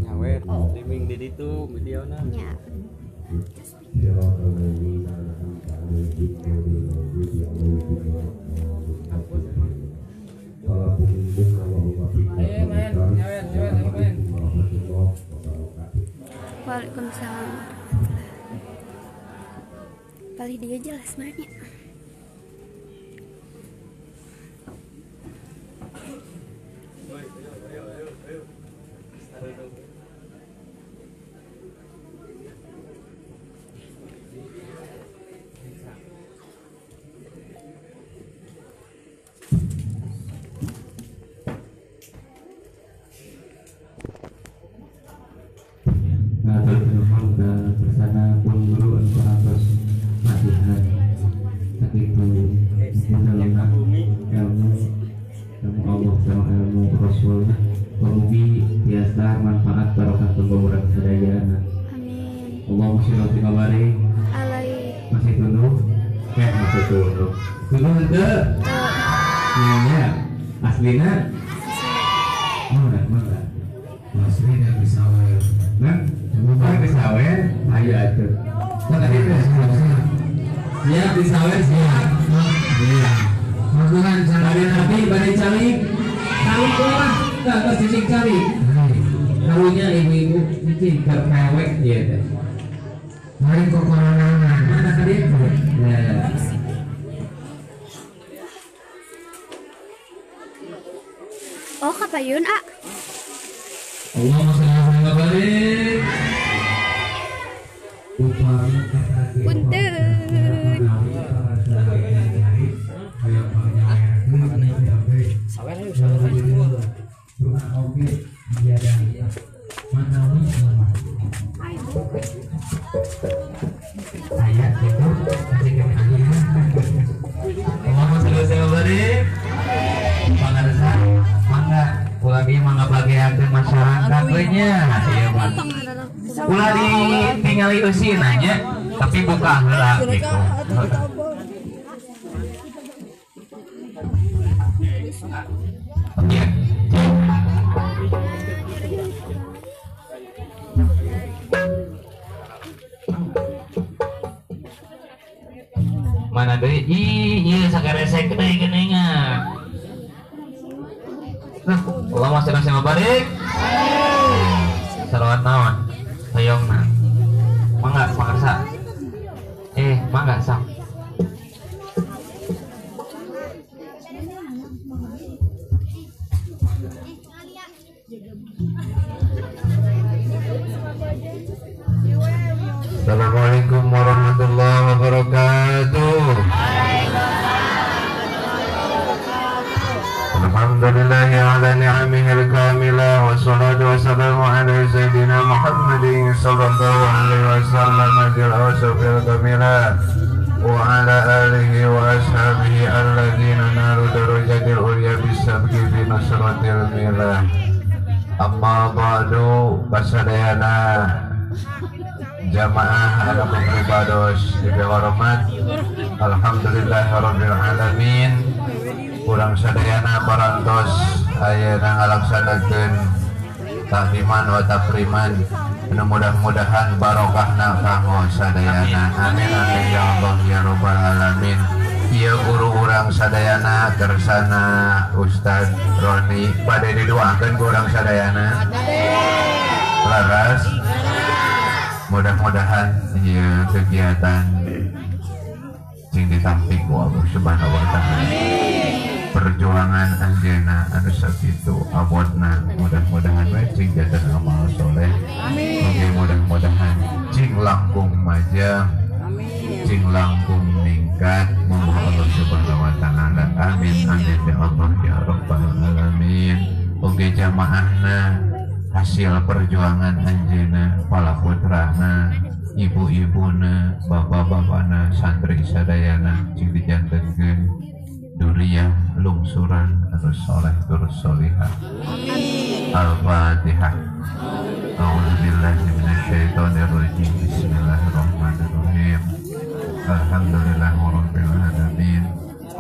Nyawer, liming di ditu videona. Nya. Waalaikumsalam warahmatullahi. Paling dia jelas banget. Bersama guru untuk atas latihan sakitu ilmu ilmu Allah sama ilmu Rasul mugi biasa manfaat barokah kanggo urang sadayana. Amin. Allahumma sholli wa barik alaihi. Masih tunduk? Masih tunduk. Tunduk henteu? Nya aslina? Mana mana? Aslina disawer. Nah, bukan disawer, ayo atuh. Tadi itu siap disawer siap. Iya. Makuhan bade nabi bade calik. Calik mah enggak cicing calik. Karunya ibu-ibu cicing keur mewek ieu teh. Mari kokoronana. Mana tadi? Nah. Oh, kapayun, ah. Allahumma sholli ala barik. Punten. Allahumma sholli ala barik. Pangarsa, mangga ulah ieu mangga bageakeun masyarakat we nya. Ieu mah. Ulah ditingali eusina nya, tapi buka heula gitu. Ya. Mana deui? Ih, ieu sakaresek deui geuningan. Nah, Allah masih nasi mabarik. Salawat naon? Hoyongna. Mangga pangarsa. Mangga sang. Assalamualaikum warahmatullahi wabarakatuh. Alhamdulillahi ala ni'amihil kamilah wassalatu wassalamu ala sayyidina Muhammadin sallallahu alaihi wasallam ajil awsafil kamilah wa ala alihi wa ashabihi alladzina nalu darajatil ulya bisabqi bi nusratil milah. Amma ba'du, basadayana jamaah anu pribados dipihormat. Alhamdulillahirabbil alamin. Urang sadayana parantos ayeuna ngalaksanakeun takliman wa takriman. Mudah-mudahan barokahna kanggo sadayana. Amin amin ya Allah ya rabbal alamin. Ieu guru urang sadayana kersana Ustaz Roni bade didoakeun ku urang sadayana. Laras. Mudah-mudahan ieu kegiatan sing ditampi ku Allah Subhanahu wa taala. Perjuangan anjeunna anu sakitu abotna mudah-mudahan we cing janten amal soleh. Amin. Mudah-mudahan cing langkung majang. Amin. Cing langkung ningkat memohon Allah Subhanahu wa taala. Amin amin ya Allah ya rabbal alamin. Oge jamaahna hasil perjuangan anjeunna para putrana, ibu-ibuna, bapak-bapana, santri sadayana cing dijantenkeun duriah lungsuran anu soleh terus solihah. Amin. Al-Fatihah. A'udzubillahi minasyaitonir rajim. Bismillahirrahmanirrahim. Bismillahirrahmanirrahim. Alhamdulillahirabbil alamin.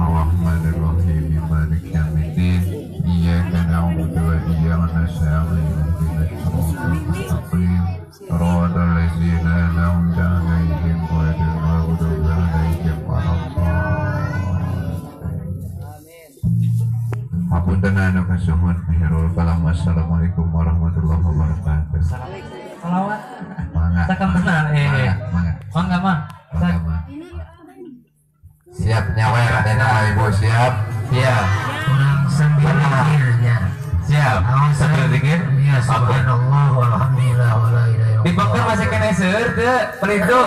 Arrahmanirrahim. Maliki yaumiddin. Iyyaka na'budu wa iyyaka nasta'in. Ihdinas siratal mustaqim. Siratal ladzina an'amta 'alaihim ghairil maghdubi 'alaihim waladdallin. Hapunten anu kasuhun akhirul kalam. Assalamualaikum warahmatullahi wabarakatuh. Salawat. Mangga. Sakambenan eh. Mangga. Mangga mah. Mangga mah. Siap nyawer dena Ibu siap. Siap. Kurang sambil zikirnya. Siap. Sambil zikir. Iya, subhanallah walhamdulillah wala ilaha illallah. Di pokok masih kena seueur teu pelitu.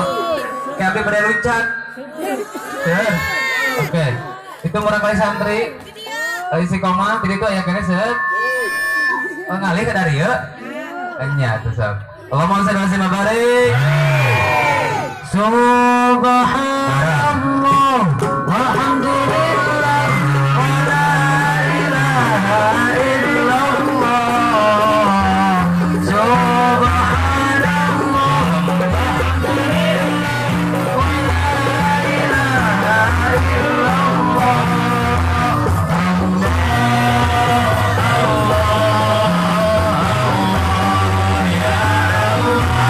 Kabeh pada luncat. Seueur. Oke. Itu murah kali santri. Istiqomah jadi itu aya kene seueur. Oh ngalih ka dari ieu. Nya tuh sok. Allahumma shalli wa sallim wa barik. Subhanallah walhamdulillah wala ilaha illallah. Subhanallah walhamdulillah wala ilaha illallah. Allah, Allah, Allah, ya Allah.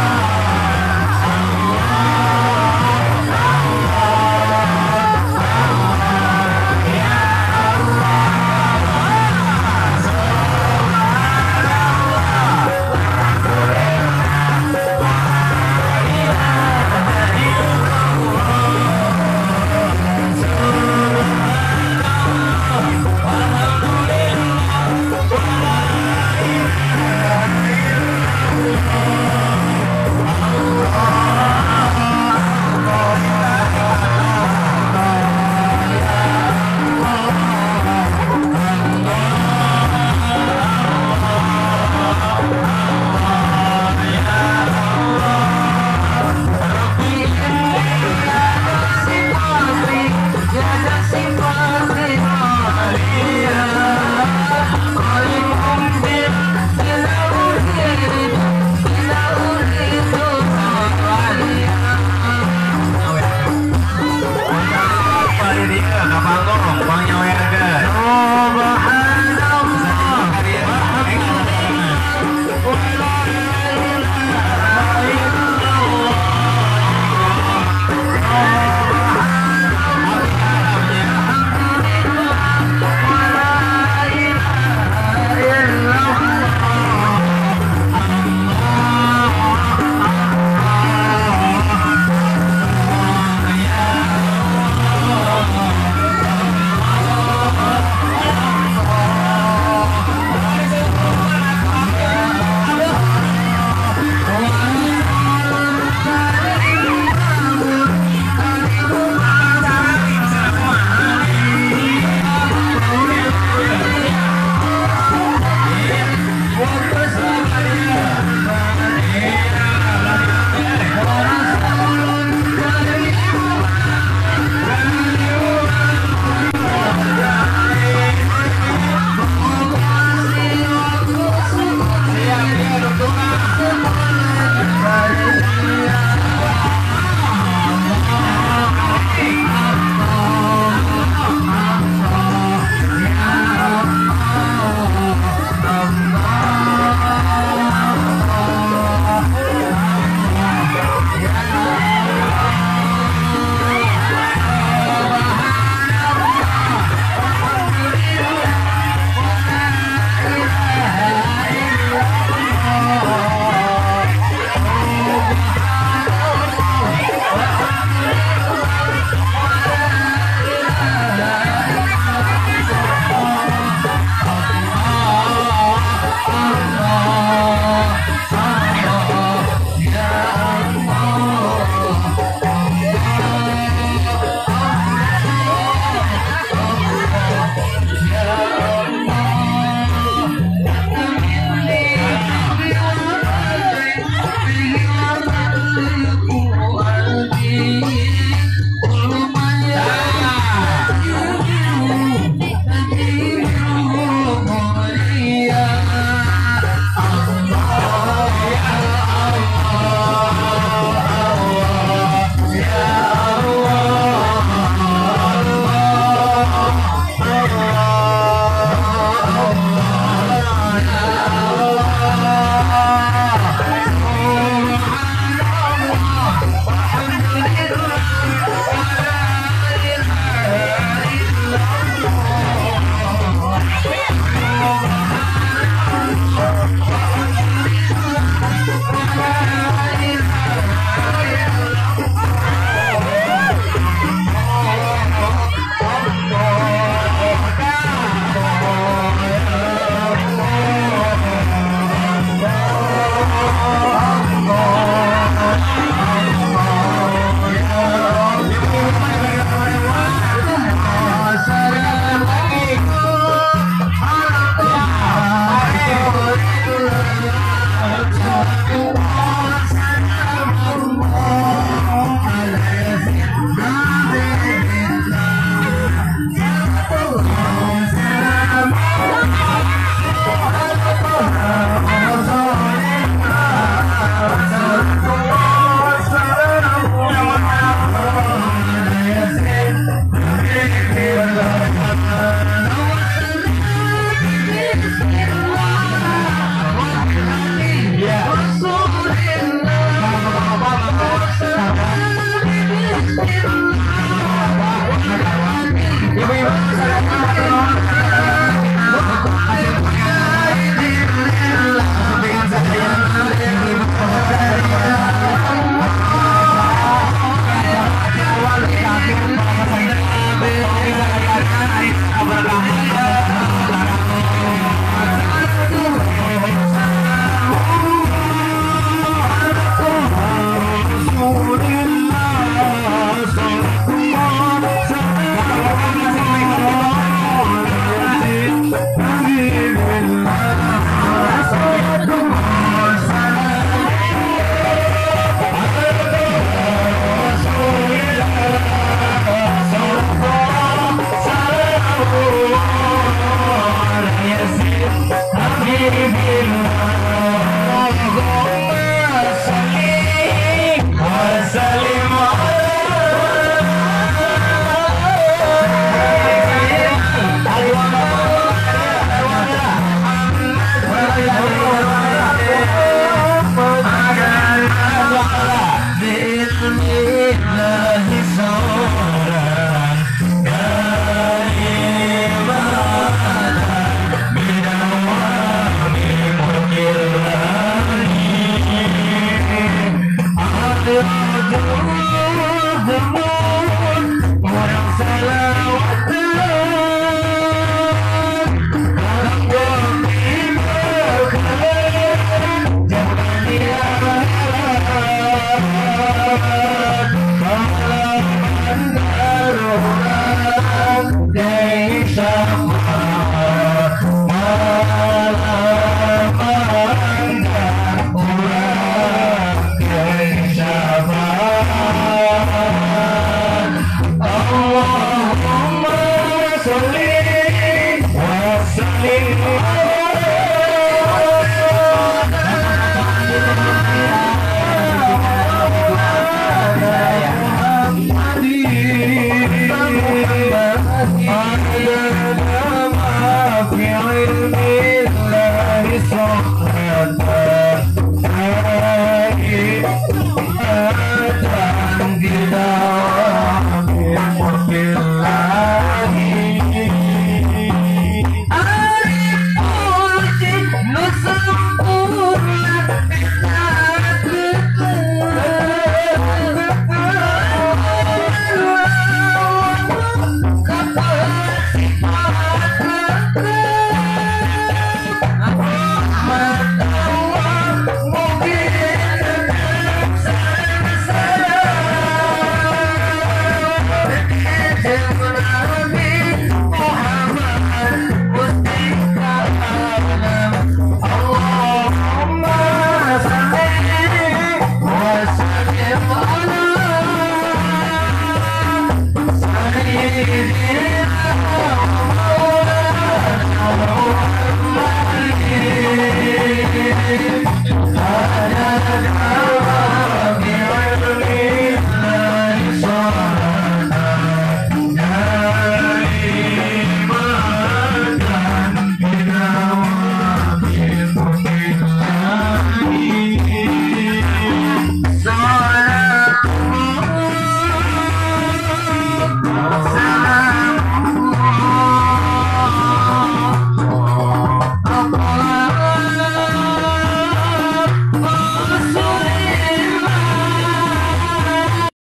Orang salawatan malam.